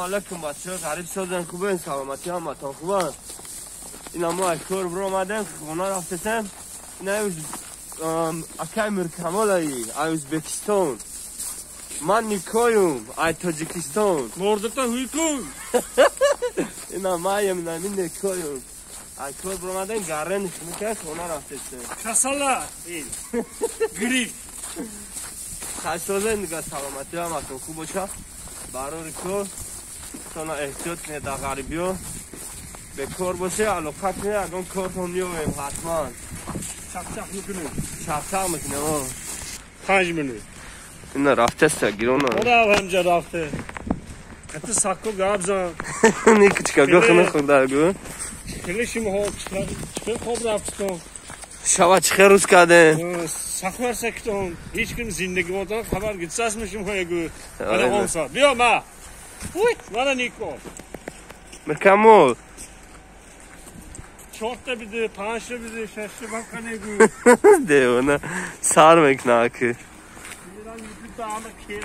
Алейкум, бачаҳо, ғариб созен, хубен, саломатӣ ҳаматон хубан. Ина мо аз кор биромадем, хона рафтесем. Ина акай Миркамолаи ай Ӯзбекистон. Ман Никоюм ай Тоҷикистон. Мордата ҳуй кун. Ина маем, ина мин Никоюм. Ай кор биромадем, гарен хунука, хона рафтесем. Касала. Грипп. Хай созен дига, саломатӣ ҳаматон хуб боша. Барори кор тона эҳтиёт кунед, дар ғарибиё бекор боше, алоқа кунед, ягон кортон меёвем ҳатман. Чақчақ мекунем. Чақчақ мекунем. 5 минут. Ина рафтеста гирона. Ора ҳамҷа рафте. Қати сакко гап зан. Никичка гӯ, хина хӯрда гӯ. Хеле шимоҳо чӣ хоб рафтон? Шава чӣ хел рӯз кардем? Сахвар сакитон. Ҳеҷ ким зиндагимотон хабар гитсасми шумоя гӯ. Мана омса. Биё ма. Уй, мана Нико. Миркамол. Чорта биде, панҷта биде, шашта бақане гӯ. Девона сар мекуна ки.